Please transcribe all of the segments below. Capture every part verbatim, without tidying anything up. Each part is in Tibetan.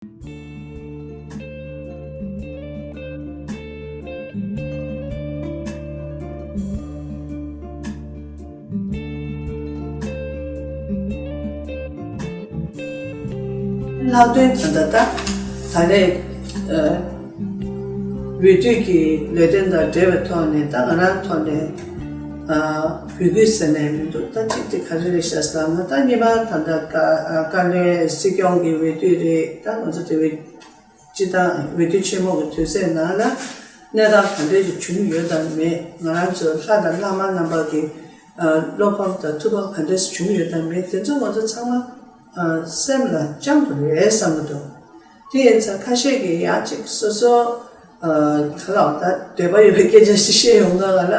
ལྷག་དོན་ད་ལྟ་ད་ད་ལས་ཨ། འོས་བསྡུ་གི་ལས་དོན་དང་འབྲེལ་བའི་ཐོག་ནས་ད་ང་རང་ཐོག་ནས་ཨ། འབོད་སྐུལ་ཟེར་ནས་མི་འདུག་ད་གཅིག་དེ་ག་རེ་རེད་ཤག་ཟེར་ན། ད་གཉིས་པ་ད་ལྟ་བཀའ་བཀའ་བློན་སྲིད་སྐྱོང་གི་འོས་བསྡུ་རེད། ད་ང་ཚོ་དེ་བས་སྤྱི་བཏང་འོས་བསྡུ་ཆེན་མོ་གི་དུས་ཚོད་ནང་ལ་གནས་སྟངས་ག་འདྲ་ཞིག་བྱུང་ཡོད་དམ་མེད། ང་རང་ཚོ་ལྷ་དང་ལྷ་མ་རྣམ་པ་གི་ཨ། བློ་ཕམ་དང་ཐུགས་ཕམ་ག་འདྲ་ཞིག་བྱུང་ཡོད་དམ་མེད། དེ་ཚོ་ང་ཚོ་ཚང་མ་ཨ། སེམས་ལ་བཅངས་དགོས་རེད་བསམ་གྱི་འདུག་དེ་ཡིན་ཙང་ཁ་ཤས་ཀྱིས་ཡང་ཅིག་སོ་སོ་ཨ། ག་ལ་ད་འདོད་པ་ཡོད་པའི་སྐད་ཆ་ཞིག་བཤད་ཡོང་ག་ལ།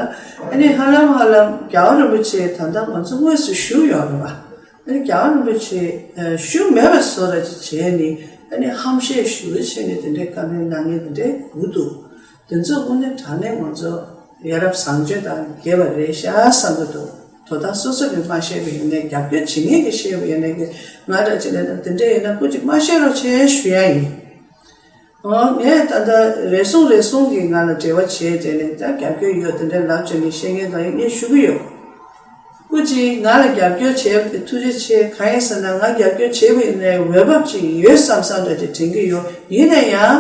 ཨ་ནི་ཧ་ལམ་ཧ་ལམ་རྒྱལ་བ་རིན་པོ་ཆེ་ད་ལྟ་ང་ཚོ་དངོས་སུ་བཞུགས་ཡོད་རེད་པ། ཨ་ནི་རྒྱལ་བ་རིན་པོ་ཆེ་ཨ། བཞུགས་མེད་པ་བཟོ་འདྲ་ཅིག་བྱས་ནས། ཨ་ནི་ཧམ་བཤད་ཞུ་བྱས་ནས་དེ་འདྲའི་བཀའ་མོལ་གནང་མཁན་དེ་འདྲའི་དགོས་འདུག་དེ་ཚོ་དངོས་གནས་དྲང་གནས་ང་ཚོ་ཡ་རབས་བཟང་སྤྱོད་དང་འགལ་བ་རེད་ཤག་བསམ་གྱི་འདུག་དོ་བདག་སོ་སོ་གིས་མ་ཤེས་པ་ཡིན་ནའི་རྒྱབ་སྐྱོར་བྱེད་མཁན་གྱིས་ཤེས་པ་ཡིན་ནའི་ང་འདྲ་ཅིག་ལ་ན་དེ་འདྲ་ཡིན་ན་སྐུ་མཁྱེན་མ་བཤད་རོགས་བྱེད་ཞུ་ཡ་ཡིན། འོ་ངས་ད་ལྟ་རེ་ཟུང་རེ་ཟུང་གིས་ང་ལ་འབྲེལ་བ་བྱས་བྱས་ནས་ད་རྒྱབ་སྐྱོར་ཡོད་དེ་འདྲ་ལབ་བྱས་ནས་བཤད་མཁན་དང་ངས་ཞུ་གི་ཡོད། སྐུ་མཁྱེན་ང་ལ་རྒྱབ་སྐྱོར་བྱས་པ་དེ་ཐུགས་རྗེ་ཆེ། གང་ཡིན་ཟེར་ན་ང་རྒྱབ་སྐྱོར་བྱས་པ་ཡིན་ནའི་འོས་བབ་ཅིག་ཡོད་བསམ་བསམ་འདྲ་ཅིག་དྲན་གྱི་ཡོད། ཡིན་ན་ཡང་།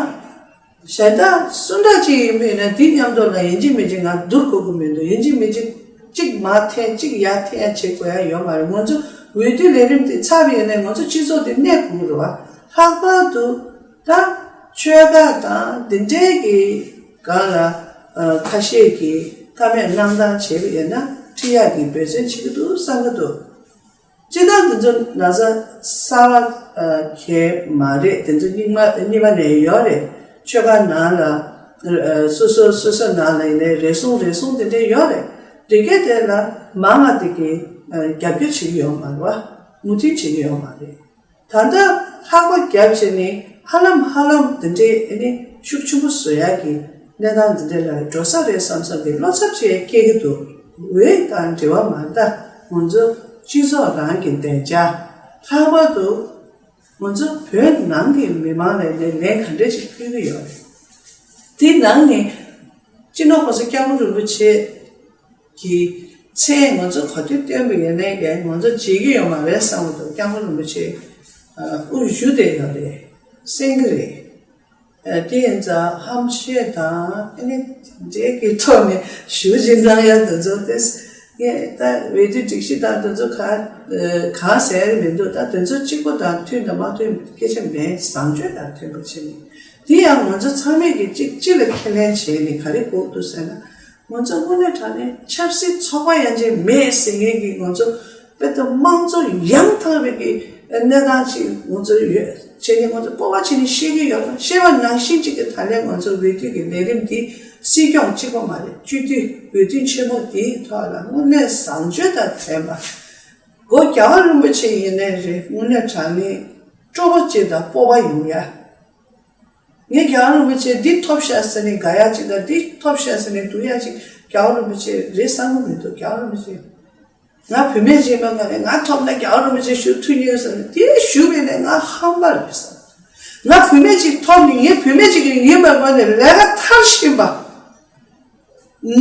གཞན་དག་སུ་འདྲ་ཅིག་ཡིན་པ་ཡིན་ན་འདི་མཉམ་དུ་ལ་ཡིན་གཅིག་མིན་གཅིག་ང་བསྡུར་དགོས་ཀྱི་མི་འདུག་ཡིན་གཅིག་མིན་གཅིག་གཅིག་མར་འཐེན་གཅིག་ཡར་འཐེན་ཡ་བྱེད་དགོས་ཡ་ཡོད་མ་རེད། ང་ཚོ་འོས་བསྡུ་ལས་རིམ་དེ་ཚར་བ་ཡིན་ནའི་ང་ཚོ་སྤྱི་ཚོགས་དེ་གནས་དགོས་ཀྱི་རེད་བ། ལྷག་པར་དུ་ད་ཆོལ་ཁ་དང་འདི་འདྲའི་གི་སྒང་ལ་ཨ། ཁ་ཤས་ཀྱིས་བཀའ་མོལ་གནང་སྟངས་བྱས་པ་ཡིན་ན་ཁྲིད་ཡག་གི་འབད་བརྩོན་བྱེད་ཀྱི་འདུག་བསམ་གྱི་འདུག་སྤྱིར་བཏང་དེ་ཚོ་ན་ཚ་གསར་བ་གང་མ་རེད། དེ་ཚོ་རྙིང་མ་རྙིང་མ་ནས་ཡོད་རེད། ཆོལ་ཁ་ནང་ལ་སོ་སོ་སོ་སོ་ནང་ལ་ཡིན་ནའི་རེ་ཟུང་རེ་ཟུང་དེ་འདྲས་ཡོད་རེད། དེ་གའི་དེ་ལ་མང་བ་དེ་གིས་རྒྱབ་སྐྱོར་བྱེད་ཀྱི་ཡོད་མ་རེད་བ། མུ་མཐུད་བྱེད་ཀྱི་ཡོད་མ་རེད། ད་ལྟ་ལྷག་པ་རྒྱབ་བྱས་ནས་ཧ་ལམ་ཧ་ལམ་འདི་འདྲའི་ཨ་ནི་ཤུགས་ཆེན་པོ་བཟོ་ཡག་གི་གནས་སྟངས་འདི་འདྲ་ལ་འགྲོ་ས་རེད་བསམ་བསམ་གྱི་བློ་འཚབ་ཅིག་སྐྱེ་གི་འདུག་འོས་དང་འབྲེལ་བ་མ་རེད་ད། ང་ཚོ་སྤྱི་ཚོགས་རང་གི་བདེ་འཇགས། ལྷག་པར་དུ་ང་ཚོ་བོད་ནང་གི་མི་མང་ལ་ནས་ལན་ག་འདྲ་ཅིག་ཕུལ་གི་ཡོད་རེད། དེ་ནང་ནས་སྤྱི་ནོར་༸གོང་ས་༸སྐྱབས་མགོན་རིན་པོ་ཆེ་གི་མཚན་ང་ཚོ་ག་དུས་བཏོན་པ་ཡིན་ནའི་ཀྱང་ང་ཚོ་བརྗེད་ཀྱི་ཡོད་མ་རེད་བསམ་གྱི་འདུག་སྐྱབས་མགོན་རིན་པོ་ཆེ་ཨ་དབུ་བཞུགས་བསྡད་ཡོད་རེད། གསན་གྱི་རེད། ཨ་དེ་ཡིན་ཙང་ཧམ་བཤད་དང་ཨ་ནི་འདྲའི་གི་ཐོག་ནས་ཞུ་བཞིན་གནང་ཡ་དེ་ཚོ་དེ་ངས་ད་འོས་བསྡུ་སྒྲིག་གཞི་དང་དེ་ཚོ་ག་གང་ཟེར་མི་འདུག་ད་དེ་ཚོ་གཅིག་པོ་དང་མཐུན་དང་མ་མཐུན་སྐད་ཆ་མེད། བཟང་སྤྱོད་དང་མཐུན་པ་བྱས་ནས། དེ་ཡང་ང་ཚོ་ཚང་མས་ཀྱི་གཅིག་གཅིག་ལ་ཁས་ལེན་བྱས་ནས་ག་རེ་དགོས་འདུག་ཟེར་ན། ང་ཚོ་དངོས་གནས་དྲང་གནས་ཆབ་སྲིད་ཚོགས་པ་ཡན་ཆད་མེད་ཟེར་མཁན་གྱི་ང་ཚོ་དཔེ་ལྟ་དམངས་གཙོ་ཡང་དག་པའི་གི་གནས་སྟངས་ཅིག་ང་ཚོ་ཡོད་བྱས་ནས་ང་ཚོ་སྤོབས་པ་བྱས་ནས་བཤད་ཀྱི་ཡོད་པ། བཤད་པ་ནང་བཞིན་གཅིག་གི་ད་ལན་ང་ཚོ་འོས་བསྡུ་གི་ལས་རིམ་འདི་སྲིད་སྐྱོང་གཅིག་པོ་མ་རེད། སྤྱི་འཐུས་འོས་བསྡུ་ཆེན་མོ་འདིའི་ཐོག་ལ་དངོས་གནས་བཟང་སྤྱོད་དང་ལྡན་པ། སྒོ་རྒྱལ་བ་རིན་པོ་ཆེ་ཡིན་ནའི་རེད། དངོས་གནས་དྲང་གནས་སྤྲོ་པོ་ཅིག་དང་སྤོབས་པ་ཡོང་ཡ། ངས་རྒྱལ་བ་རིན་པོ་ཆེ་འདི་ཐོབ་ཤག་ཟེར་ནས་དགའ་ཡག་ཅིག་དང་འདི་ཐོབ་ཤག་ཟེར་ནས་སྡུག་ཡག་ཅིག་རྒྱལ་བ་རིན་པོ་ཆེ་རེད་བསམ་གྱི་མི་འདུག་རྒྱལ་བ་རིན་པོ་ཆེ་ང་བུད་མེད་ཅིག་ཡིན་པའི་ངོས་ནས་ང་ཐོབ་ན་རྒྱལ་བ་རིན་པོ་ཆེ་ཞུ་ཐུབ་ཉེན་ཟེར་ནས་དེ་ཞུ་བས་ནས་ང་ཧམ་པ་རེད་བསམ། ང་བུད་མེད་ཅིག་ཐོབ་ནས་ངས་བུད་མེད་ཅིག་ཡིན་པའི་ངོས་ནས་ལས་ཀ་མཐར་ཕྱིན་པ།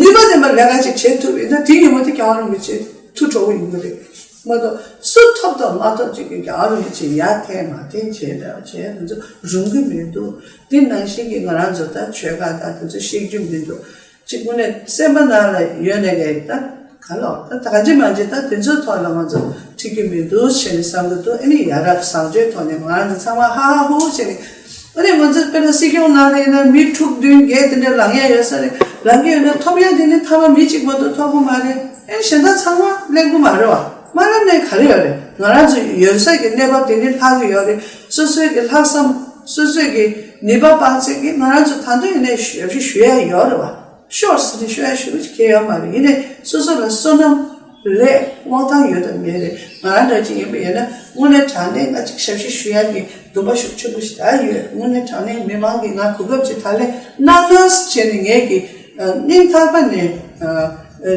ནུས་པ་ལྡན་པ་ལས་ཀ་ཅིག་བྱེད་ཐུབ་ཡོད་ན་དེ་ཉིན་མོ་དེ་རྒྱལ་བ་རིན་པོ་ཆེ་ཐུགས་སྤྲོ་བོ་ཡོང་གི་རེད། མ་གཏོགས་སུ་ཐོབ་དང་མ་ཐོབ་ཅིག་གིས་རྒྱལ་བ་རིན་པོ་ཆེ་ཡར་འཐེན་མར་འཐེན་བྱས་འདྲ་བྱས་ང་ཚོ་རུང་གི་མི་འདུག་དེ་ནང་བཞིན་གྱི་ང་རང་ཚོ་ད་ཆོལ་ཁ་དང་དེ་ཚོ་བཤད་རྒྱུ་མི་འདུག་གཅིག་དངོས་གནས་སེམས་པ་ནང་ལ་ཡོད་ནས་ཀྱི་ད་ག་ལོག་ད་ད་ག་ཅི་མ་ཅི་ད་དེ་ཚོའི་ཐོག་ལ་ང་ཚོ་ཁྲིད་ཀྱི་མི་འདུག་བྱས་ནས་བསམ་གྱི་འདུག་ཨ་ནི་ཡ་རབས་བཟང་སྤྱོད་ཐོག་ནས་ང་རང་ཚོ་ཚང་མ་ཧ་ཧ་ཧུ་ཧུ་བྱས་ནས། ཨ་ནི་ང་ཚོ་དཔེར་ན་སྲིད་སྐྱོང་ནང་ལ་ཡིན་ན་མི་དྲུག་བདུན་བརྒྱད་དེ་འདྲ་ལངས་ཡ་ཡོད་ས་རེད། ལངས་ཀྱི་ཡོད་ན་ཐོབ་ཡ་དེ་ནི་ཐ་མ་མི་གཅིག་མ་གཏོགས་ཐོབ་ཀྱི་མ་རེད། ཨ་ནི་གཞན་དག་ཚང་མ་གླེན་པོ་མ་རེད་བ། མ་གླེན་ནས་ག་རེ་ཡོད་རེད། ང་རང་ཚོ་ཡོད་ས་གི་གནས་བབ་དེ་ནི་ལྷག་གི་ཡོད་རེད། སོ་སོའི་གི་ལྷག་བསམ་སོ་སོའི་གི་ནུས་པ་དཔག་ཚད་ཀྱིས་ང་རང་ཚོ་ད་དུང་ཡིན་ནའི་ཞབས་ཕྱི་ཞུ་ཡ་ཡོད་རེད་བ། ཤོར་ཟེར་ནས་ཤོར་ཡ་ཞུ་གི་ཡོད་མ་རེད། ཡིན་ནའི་སོ་སོ་ལ་བསོད་ནམས་ལས་དབང་ཐང་ཡོད་དང་མེད་རེད། ང་རང་འདྲ་ཅིག་ཡིན་པ་ཡིན་ན་དངོས་གནས་དྲང་གནས་ང་ཅིག་ཞབས་ཕྱི་ཞུ་ཡ་གི་འདུན་པ་ཤུགས་ཆེན་པོ་ཞིག་ད་ཡོད། དངོས་གནས་དྲང་གནས་མི་མང་གིས་ང་གོ་སྐབས་ཅིག་ད་ལན་གནང་གནང་ཟེར་བྱས་ནས་ངས་ཀྱི་སྙིང་ཐག་པ་ནས་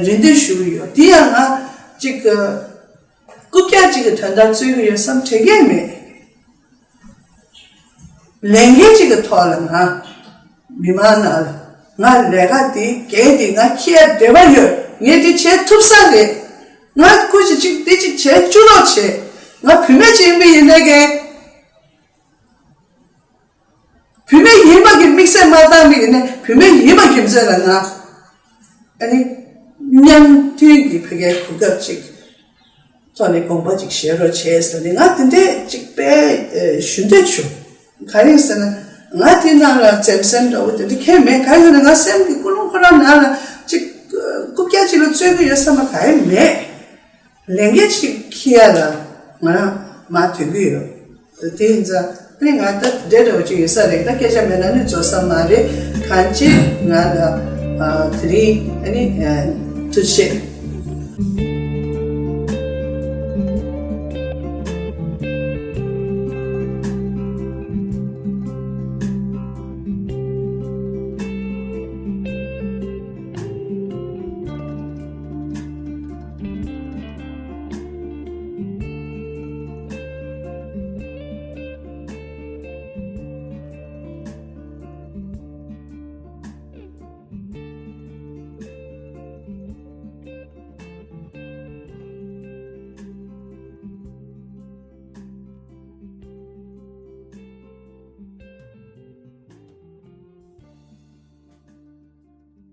རེ་འདུན་ཞུ་གི་ཡོད། དེ་ཡང་ང་ཅིག་རྐུབ་བཀྱག་ཅིག་གི་དོན་དག་རྩོད་གི་ཡོད་བསམ་དྲན་གྱི་མེད། ལས་འགན་ཅིག་གི་ཐོག་ལ་ང་མི་མང་ནང་ལ་ང་ལས་ཀ་འདི་འགན་འདི་ང་འཁྱེར་ཡ་འདོད་པ་ཡོད། ངས་འདི་བྱེད་ཐུབ་ས་རེད། ང་སྐུ་མཁྱེན་ཅིག་འདི་ཅིག་བྱེད་བཅུག་རོགས་བྱེད། ང་བུད་མེད་ཅིག་ཡིན་པ་ཡིན་ནའི་གན། བུད་མེད་ཡིན་པ་གི་དམིགས་བསལ་མ་བཏང་མི་ཡིན་ནའི་བུད་མེད་ཡིན་པ་རྒྱུ་མཚན་ལ་ང་ཨ་ནི་མཉམ་མཐུན་གྱི་ཕ་གིའི་གོ་སྐབས་ཅིག་ཐོག་ནས་དགོངས་པ་ཅིག་བཞེས་རོགས་བྱས་ཟེར་ནས་ང་དེ་འདྲས་ཅིག་དཔེ་ཨེ་ཞུ་འདོད་བྱུང་། ག་རེ་ཟེར་ན་ང་དེ་ནང་ལ་འཛེམ་ཟོན་འདྲ་བོ་དེ་འདྲ་གང་ཡང་མེད། ག་རེ་ཟེར་ན་ང་སེམས་ཀྱི་ཀུན་སློང་ཁོ་རང་ནང་ལ་ཅིག་རྐུབ་བཀྱག་ཅིག་ལ་བཙོན་གྱི་ཡོད་བསམ་པ་གང་ཡང་མེད། ལས་འགན་ཅིག་འཁྱེར་ཡ་ལ་ང་རང་མ་དོན་གྱི་ཡོད། དེ་ཡིན་ཙང་ཨ་ནི་ང་ད་འདྲེ་འདྲ་བོ་ཅིག་ཡོད་ས་རེད། ད་སྐད་ཆ་མེད་ན་ནི་རྫོགས་ས་མ་རེད། གང་ཅི་ང་ལ་ཨ་དེ་རིང་ཨ་ནི་ཨ་ཐུགས་རྗེ་ཆེ།